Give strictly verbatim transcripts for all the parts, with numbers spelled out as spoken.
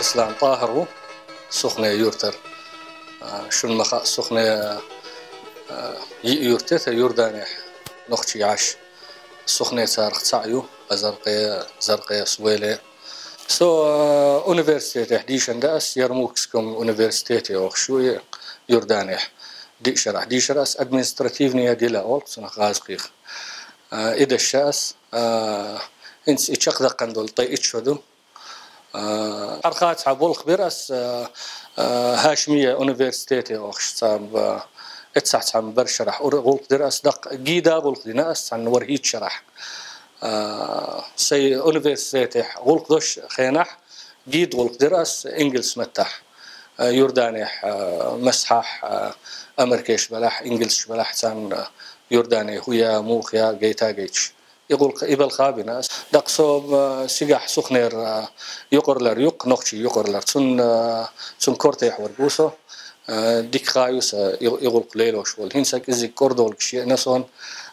Ислам ТӀахӀир ву, Сухне юртара. А, шуна ма хаъа, Сухне, а, йиъ юрт я тха Иорданехь, нохчий Ӏаш. Сухне царах цхьаъ ю, Азаркъе, Заркъе, Суэле. Со, а, университетехь дийшина да ас, Ярмукском университете йохуш ю и Иорданехь. Диъ шарахь дийшира ас, административные дела олу цунах гӀазкхех. А, и дешна ас, а, хӀинца и чекхдаккхана долу тӀе итт шо ду. А, хьарха цхьа болх бира ас, а, а, ХӀашимия университете йохуш, цхьа, а, эццахь цхьа бархӀ шарахь ур-, гӀуллакх дира ас, даккха гида гӀуллакх дина ас цхьана ворхӀитта шарахь. А, сайн университетехь гӀуллакх долчу хенахь гида гӀуллакх дира ас ингалс маттахь. А, Иорданехь, а, масхьахь, а, амаркаш белахь, ингалсаш белахь, царна Иордане хӀун я, муха я, гайта гайташ. И гӀуллакх, и балха бина ас. Даккха со, а, цигахь Сухнера, а, юкъарлар ю-кх, нохчий юкъарлар. Цунна, а, цунна кортехь верг ву со. А, дика ха ю сан и, и гӀуллакх лелош волу. ХӀинца кӀеззиг кӀордолгаш еана суна,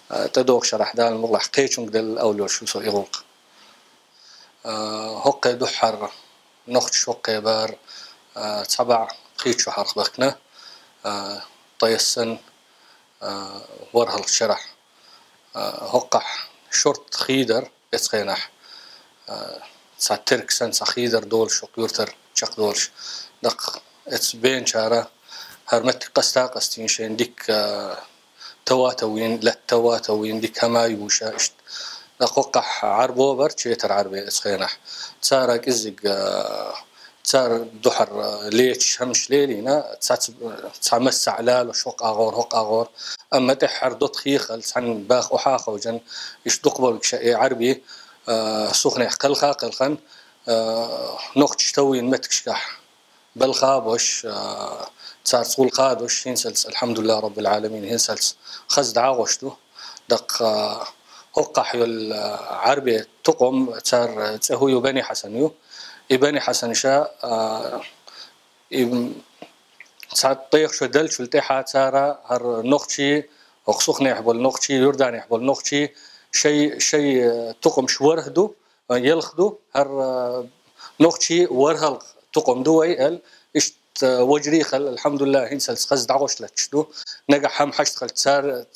а, тӀедогӀу шарахь Дала мукъалахь кхечуьнга делла ойла йолуш ву со и гӀуллакх. А, хӀокху дуьххьара нохчаша хӀокху бара, а, цхьа бӀе пхийтта шо хьархбаьхкина, а, тайпана, а, ворхӀалгӀачу шарахь. А, хӀокхахь шорта хийдар эцу хенахь, а, цхьа терк санна цхьа хийдар долуш хӀокху юьртара чекхдолуш. Даккха эцу беанчара хӀара меттиг къаста а къастийна, шайна дика, а, тава а тавина, латта тава а тавина, дика хӀума а юуш а иштта. Даккха хӀокхахь Ӏарбо бара, четар Ӏарбе эцу хенахь. Цара кӀеззиг, а, цара дуьххьара леташ хӀумнаш лелийна, цхьацца, цхьа массо а лалуш хӀокху агӀор, хӀокху агӀор. Амма тӀаьххьара доттагӀий хилла, цхьана баха охьа а ховшина, иштта дукхахболуш и Ӏарбий, а, Сухнехь кхелха а кхелхина, а, нохчаша товина меттигашкахь балха а беш, а, цаьрца гӀуллакх а деш, хӀинцалц, алхьамдулиллахӀи раббил Ӏаламин, хӀинцалц хаза дӀа а гӀош ду. Даккха, а, хӀокхахь йолу, а, Ӏарбе тукъам, цара цӀе хӀун ю, Бани Хьасан ю. И Бани Хьасан ша, а, и, м, цхьа тӀех шо деллачул тӀаьхьа цара хӀара нохчий, хӀокху Сухнехь болу нохчий, Иорданехь болу нохчий, шай, шай, а, тукъамаш ворхӀ ду, а, елх ду, хӀара, а, нохчий ворхӀалгӀа тукъам ду вай аьлла, иштта вежарий хилла, алхьамдулиллахӀ, хӀинцалц хаза дӀагӀош латташ ду. Нагахь хӀума хьашт хилча, цара,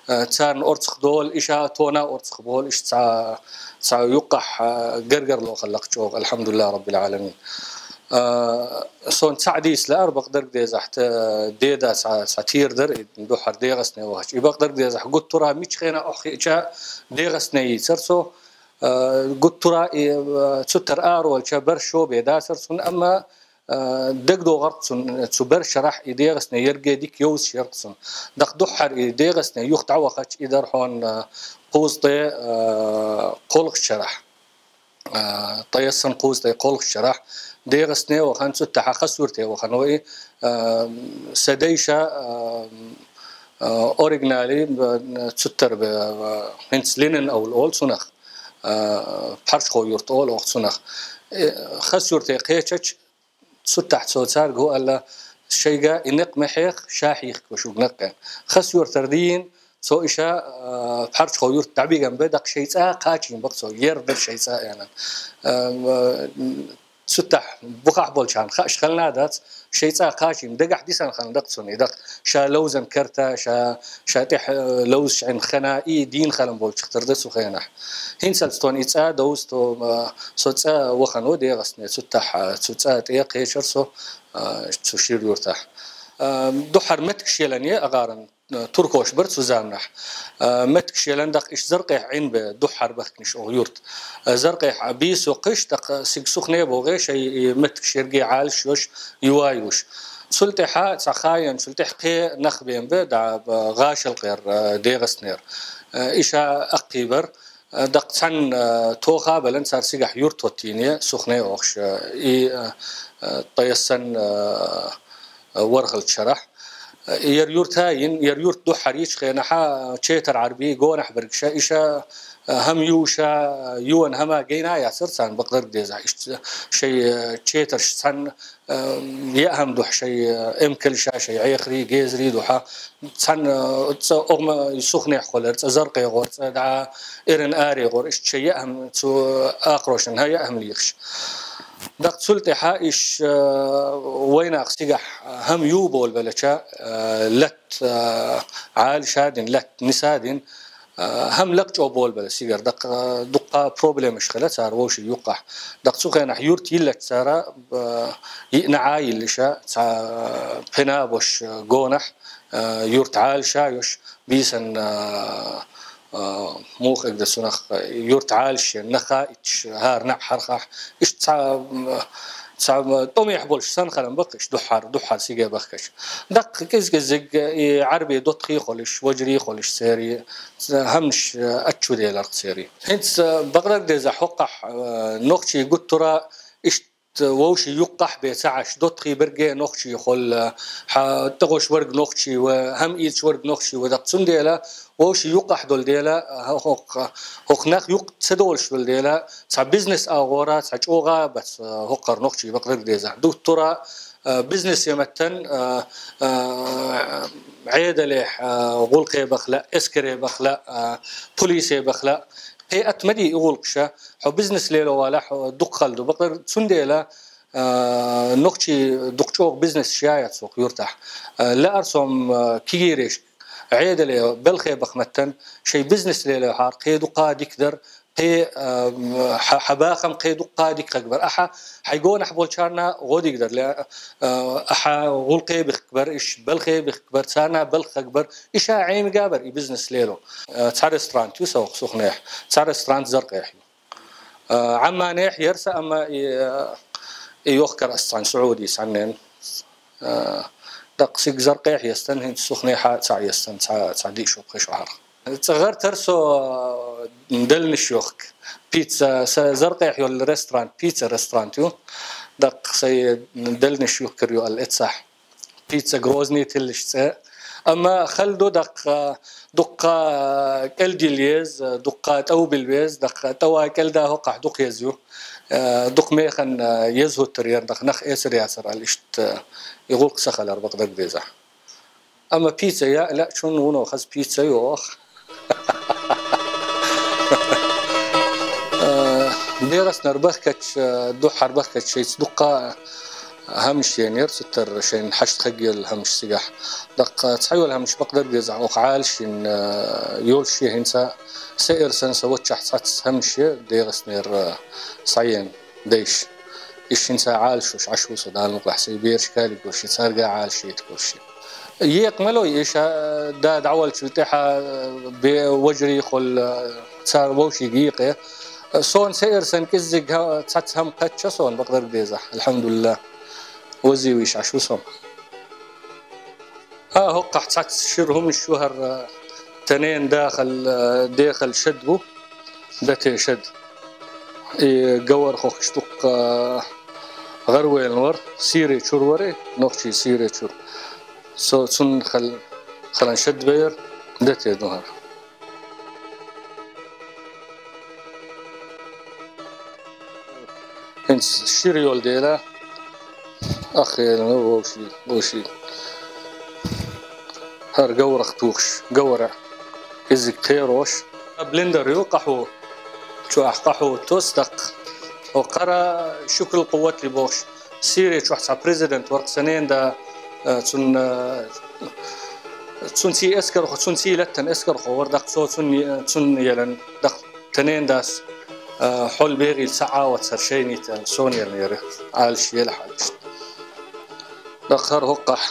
а, царна орцах долу, и ша тхуна орцах болу, иштта цхьа, цхьа юккъахь, а, гергарло хилла-кх чӀогӀа, алхьамдулиллахӀи раббил Ӏаламин. А, суна цхьаъ дийца лаьара, бакъдерг дезахь, те, деда цхьа, цхьа тера дара, и дуьххьара ДегӀастане вахча. И бакъдерг дезахь, гуттара а миччу хенахь охьахиъча, ДегӀастане йийцара со. А, гуттара а и, а, цуьттара ара волча бархӀ шо бен дацара цунна, амма, а, дагадогӀар-кх цунна, цу бархӀ шарахь и ДегӀастане ерриге дика йовзаш яра-кх цунна. Даккха дуьххьара и ДегӀастане юха дӀавахча, и дара хьуна, а, кхузткъе, а, кхоалгӀачу шарахь. А, тайпана кхузткъе кхоалгӀачу шарахь ДегӀастане вахана, цуьттахьа Хасюрте вахана вай, а, сан дайша, а, а, оригинали, а, цуьттара бе, а, хӀинца Ленин-Эвла олу цунах, а, Пхьарчхой-Юрт олу оха цунах. Э, Хасюрте кхечча, цуьттахь цо цаьрга хӀун аьлла: «Шайга и некъ ма хьеха, ша хьийхка шуьга некъ», – аьлла. Хасюртара дийна цо и ша, а, Пхьарчхой-Юрт дӀабигна бен, даккха шайн цӀа кхачийна бакъ цо, ер дара шайн цӀа, аьлла. А, м, цуьттахь бухахь болчарна хууш хилла а дац, шайн цӀа кхачийна, дагахь дисина хилла дакъ цунна и дакъ, ша ловзан карта, ша, ша тӀехь, а, ловзаш Ӏина хана, и дийна хилла болчух тера ду цу хенахь. ХӀинцалц тхуна и цӀа довза, тхо, а, со цӀа вахана ву ДегӀастане, цуьттахь, а, цу цӀа тӀе кхечара со, а, цу шира юьртахь. А, дуьххьара меттигаш елла е агӀаран, а, туркош бара цу заманахь. А, меттигаш елла, даккха иштта Заркъехь Ӏина бен дуьххьара баьхкинарш оха юрт. А, Заркъехь бийса йоккхуш, даккха цига Сухне богӀий, шайн и меттигаш ерриге Ӏалаш йош, юа юш. Цул тӀаьхьа цхьа ха йоьллачул тӀаьхьа кхин нах бен бен, дӀа, а, ГӀашалкъера, а, ДегӀастанера. А, и ша аккхий бара. Даккха цхьана, а, тоха а беллина, цара цигахь юрт хӀоттийна, Сухне йохуш, а, и, а, а, тайпана, а, а, ворхӀалгӀачу шарахь. А, яра юрт а йина, яра юрт дуьххьара йича хенахь, а, четар Ӏарбий гонахь берг ша, и ша, а, хӀума юуш а, юан хӀума гайна а яцара царна, бакъдерг дезахь. Иштта шайн, а, четарш цхьана, а, яа хӀума дуьхьа шайн, а, эмкалш а, шайн Ӏехарий, гезарий дуьхьа. Цхьана, а, цӀа огӀма Сухнехь хилар, цӀа Заркъе гӀор, цӀа дӀа эрна аре гӀор, иштта шайн яа хӀума цу акхарошна яа хӀума лехаш. ДакъцултӀехьа иш, э, вайнах сигахь хӀама ю болбелча, э, лат, э, гӀалашадин, лат нисадин, э, хӀама лакъчӀо болбелча сигар. Дакъ, э, дуккха проблемаш хила цар вовши юккъахь. Дакъцу хенахь юрт йиллача цара, э, йиъна Ӏа йиллиша, ца пена бош, э, гонахь, э, юрт гӀалаша йош, бийсан, э, э, муха эгда цунах, э, юрт гӀалашен, наха итш, хӀара наӀ хьархахь. Ишт ца, м, ца, м, тӀомехь болш сан халан баккхиш, духхьар, духхьар сиге бахкаш. ДаккхӀ кӀиз-кӀизиг, э, и Ӏарби дотхи холиш, ваджри холиш цери, ц-, хӀамш, э, аччу деларх цери. ХӀинц, э, бакъдар деза хӀоккхахь, э, нохчи гуттура ишт вовши юккъахь бе ца Ӏаш, дотхи берге нохчи хул, хьа тӀагӀош верг нохчи ва, хӀама ийцаш верг нохчи ва. Дакъцундела вовши юккъахь долдела, хӀокх, хӀокх нах юкъ ца долуш долдела, цхьа бизнес агӀора, цхьа чӀогӀа бац, хӀокхар нохчи бакъдар деза. Дуттура, э, бизнесе маттан, э, э, Ӏедалехь, э, гӀуллакхе бахла, эскаре бахла, э, пулисе бахла, кхе ат ма ди и гӀуллакхаша, хьо бизнес лело валахь, хьо дукха хала ду. Бакъдар цундела, а, нохчи дукха чӀогӀа бизнес ша яц хӀокху юртахь. А, лаар сом, а, кигийреш, Ӏедале, белхе бахматтан, шайн бизнес лело хьар, кхе дукха дика дар, кхе, а, хьа-, хьа бахам кхе дукха дика хаг бар. Ахьа хьай гонахь болчарна гӀо дика дар, ле, а, ахьа гӀуллакхе бихк бар, иш белхе бихк бар, царна белх хаг бар, иша Ӏемига бар, и бизнес лело. А, цхьа ресторан ю сох сухнехь, цхьа ресторан Заркъехь ю. А, Ӏамманехь ярса, амма и, а, и йохкар ас цхьаьна Саудис Ӏаннен. А, даккха сиг Заркъехь естан, хӀинца сухнехьа цхьа естан, цхьа, цхьа диъ шо, пхи шо хьарх. Цкъа гӀар тар со, а, делнаш йохк. Пицца, са Заркъехь йолу ресторан, пицца ресторан ю. Даккха сай делнаш юхкар ю аьлла эццахь. Пицца Грозный тиллиш цӀе. Амма хала ду даккха, дуккха кӀелдилла еза, дуккха тӀовбилла веза, даккха тӀава кӀелда хӀокхахь дукха еза ю. Э, дукха механ, э, еза хӀуттар яра, даккха нах эсар яцар аьлла иштта, э, и гӀуллакх ца хилар бакъдар деза. Амма пицца яа лаьа чун вуно хаза пицца йоху. Э, дегӀаснар бахкача, э, духхьар бахкача шайца дуккха хӀамаш енера, цу тара шайна хьашт хагъелла хӀамаш цигахь. Даккха цхьа йолу хӀамаш бакъдар деза, оха Ӏалашйина, э, йолуш я хӀинца, са эрсан, са ваччахь цхьацца хӀамаш я дегӀаснера, э, схьаена дайш. Иш хӀинца Ӏалашош Ӏаш ву со, Дала мукъалахь, сайн бераш калиг гуш я, цаьрга Ӏалашйийтаргуш я. Екъа ма лой, иша, да, дӀавалчул тӀаьхьа, бе, вежарий хуьлу, цара вовшийн екъа. Суна саэр сан кӀеззиг хӀа-, цхьацца хӀама кхаьчча суна, бакъдерг дезахь, алхьамдулиллахӀ. Везий вуьйш Ӏаш ву со. А, хӀокхахь цхьацца шира хӀуманаш ю хӀара, тӀанена дахал, дехал шад бу. Дате шад. И гавар хохкуш дуккха гӀарвелла вара, сире чур вара, нохчий сире чур. Со цунна хал-, халан шад бер, дате ду хӀара. ХӀинца шира йолу дела, аххелина вовший, вовший. ХӀара говрах тухуш, говра. Изиг кхерош. Блендер ю, къахьо. Чохь къахьо тос даккха. О, кхара шукрул къувват ли бохуш. Сире чохь цхьа президент вара, сан ненан да, э, цунна, э, цунций эскархо, цунций латтан эскархо вара, даккха цо цунна, цунна елан, даккха тӀанена дас, э, хьол бегӀийла ца Ӏавац хӀара шайнийта аьлла, суна елан яра, Ӏалаш елахь аьлла. Даккха хӀара хӀокхахь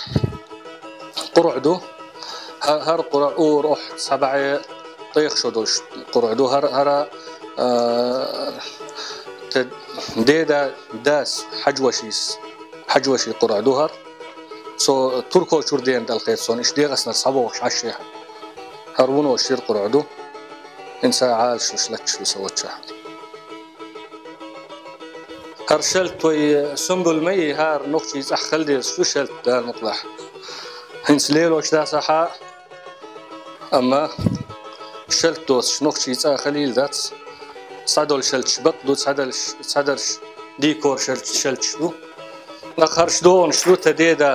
къуръа ду. ХӀа-, хӀара къуръа ур охьа цхьа бӀе тӀех шо долуш къуръа ду. ХӀара, хӀара, а, те деда дас хьаджвашис, хьаджваши къуръа ду хӀара. Цо турко чур дена далхе цунна, иштта дегӀаснар схьавогӀуш Ӏаш шехьа. ХӀара вуно шира къуръа ду. ХӀинца Ӏалашош латташ ву сан ваччахь. ХӀара шалт вай сумбул ма йий, хӀара нохчий цӀахь хала дезаш ду шалт, Дала мукъалахь. ХӀинца лелош дацахьа, амма шалт доцуш нохчий цӀа халийла дац. Цхьадолу шалташ бакъ ду, цхьадолуш, цхьадарш дикор шалт-, шалташ ду. Нах хӀарш догӀанаш ду, тхан деда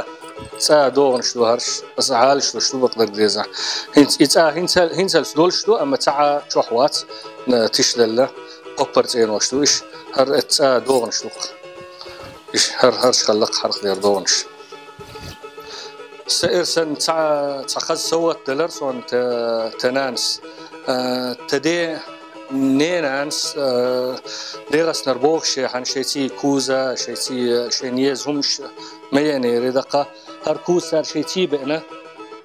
цӀа догӀанаш ду хӀарш, аса Ӏалашош ду бакъдерг дезахь. ХӀинца и цӀа хӀинца-, хӀинцалц долуш ду, амма цхьа Ӏа чохь вац, на, тишдалла, кхоппар цӀенош ду, иш хӀара цӀа догӀанаш ду-кх. Иш хӀар-, хӀарш хьалха хьархлер догӀунаш. Са эрсан ца-, цхьа хаза совгӀат делар сона та-, та нанас. А, та де ненанас, а, дегӀаснар боху шен хьан шайций куза, шайций, шайн еза хӀумаш ма енера даккха. ХӀара куза цара шайций беана,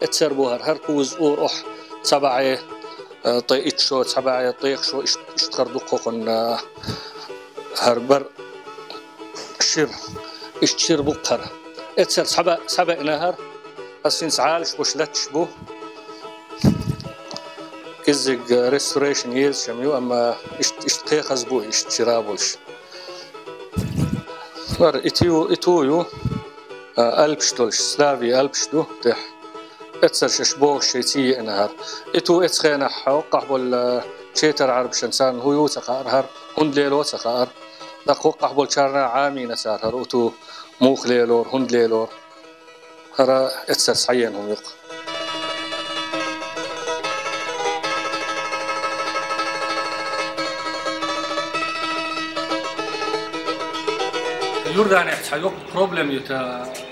эццар бу хӀара, хӀара куза ур охьа ца баьӀе, а, тӀе итт шо, ца баьӀе, тӀех шо, ишт-, иштхар дукхухун, а, хӀара бар шир, иштта шир бу кхара. Эццар схьаба-, схьабаьӀна хӀара, ас хӀинца Ӏалаш буш латташ бу. КӀеззиг, э, restoration езаш ю, амма ишт-, иштта кхехаз бу, иштта шира болуш. ХӀара и ту-, и ту ю, э, алпаш долуш, Слави алпаш ду тӀехь. Эццар шаьш бохуш шайций еана хӀара. И ту эцу хенахь хӀоккхахь болу, э, четар Ӏарбашан царна хӀун ю ца хаьара хӀара, хӀунда лело ца хаьара. ТӀаккха хӀоккхахь болчарна Ӏамийна цара хӀара уту муха лелора, хӀунда лелора. ХӀара эццара схьаена хӀума ю-кх. Иорданехь цхьа йоккха проблема ю та,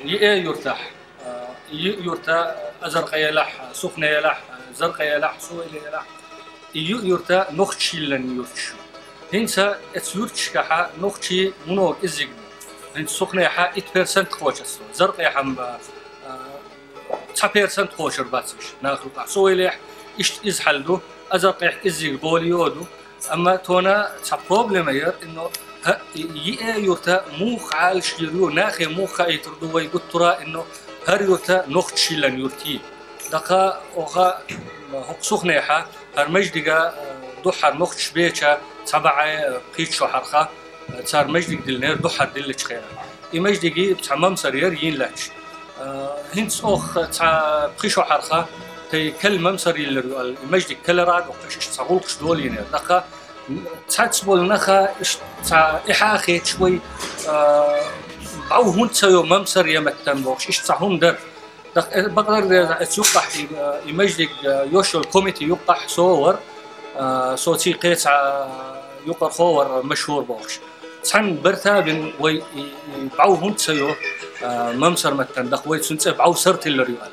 Йиэ юртахь. А, Йиъ юрта, Азаркъа елахь, Сухне елахь, Заркъа елахь, Суэйле елахь. И Йиъ юрта нохчий йиллина юрташ ю. ХӀинца эцу юрташкахьа нохчий муно кӀеззиг ду. ХӀинца Сухнехьа итт процент кхочуш ду. Заркъехьа-м, а, цхьа процент кхочур бац уьш, нах юкъахь. Суэйлехь иштта иза хьал ду, Азаркъехь кӀеззиг гӀоле йо ду. Амма тхуна цхьа проблема яра, инно, хӀа, Йиэ юрта муха Ӏалашйир ю, нахе муха хаийтур ду вай гуттара, инно, хӀара юрта нохчий йиллина юрт ю. ТӀаккха оха хӀокху Сухнехьа, хӀара маьждига, э, дуьххьара нохчаш беча, цхьа бӀе, э, кхечу шо хьарха, э, цара маьждиг диллинера дуьххьара диллачу хенахь. И маьждиге цхьа мамсар яра йина лаьтташ. А, хӀинца оха цхьа пхи шо хьарха, тӀе кхел мамсар йиллира ю аьлла, и маьждиг кхелара а доккхуш, иштта цхьа гӀуллакхаш долийна. ТӀаккха цхьацца болу наха иштта цхьа эхь а хеташ вай, а, бӀов хӀунда ца йо мамсар я меттан бохуш, иштта цхьа хӀума дара. ТӀаккха, э, бакъдар деза, эцу юккъахь и, а, и маьждиг, а, йош йолу комити юккъахь со вара, а, со ций кхечу цхьа юкъархо вара машхӀур бохуш. Цхьаьна барта а бина вай и, и бӀов хӀунда ца йо, а, мамсар маттана, даккха вай цуьнан цӀе бӀов сар тиллар ю аьлла.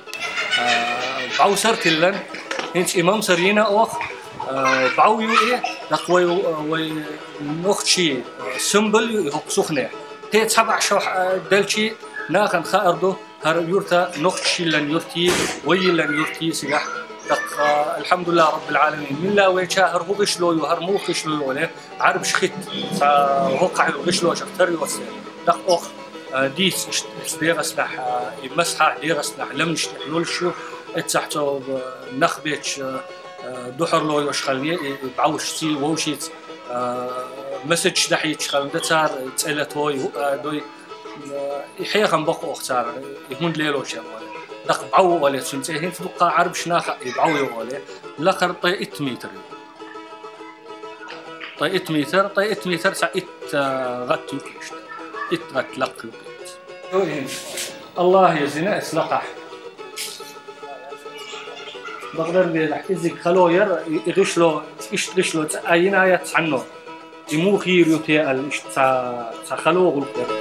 А, бӀов сар тиллан, хӀинца и мамсар йина оха, а, бӀов ю и, даккха вай, вай нохчий, а, символ ю и хӀокху Сухне. Те цхьа бӀе шо, а, делчий нахана хаар ду, хӀара юрта нохчий йиллина юрт ю, вай йиллина юрт ю цигахь. ТӀаккха, алхьамдулиллахӀ раббил Ӏаламин, милла вайча хӀара хӀун гӀишло ю, хӀара муха гӀишло ю оле, Ӏарбаш хитта, цхьа хӀокхахь йолу гӀишлошах тара йоцу. ТӀаккха оха, а, дийца иштта, иштта дегӀаснахь, а, и масхьа дегӀаснахь лемнаш тӀехь йолуш ю, эццахь цо, а, нах бечу, а, а, духьарло йолуш хилла, и, и бӀовшций, вовшица, а, месачаш дахьийча хилла, дан цара цӀе латой, хӀуъа дой, И хьехам боккху оха цара, и хӀунда лелочара вара. ТӀаккха бӀов оле цуьнан цӀе, хӀинца дуккха Ӏарбаш наха и бӀов йо оле. Лакхара тӀе итт метр ю. ТӀе итт метр, тӀе итт метр цхьа итт, а, гӀатта ю кхишта. Итт гӀатта лакха ю кхишта. Йо, хӀинца. АллахӀ езина эс лакхахь. Бакъдар безахь, изиг хало яра, и, и гӀишло, иштта гӀишло цӀа айина яц цхьанно. И муха йийр ю те аьлла, иштта цхьа, цхьа хало гӀуллакх яра.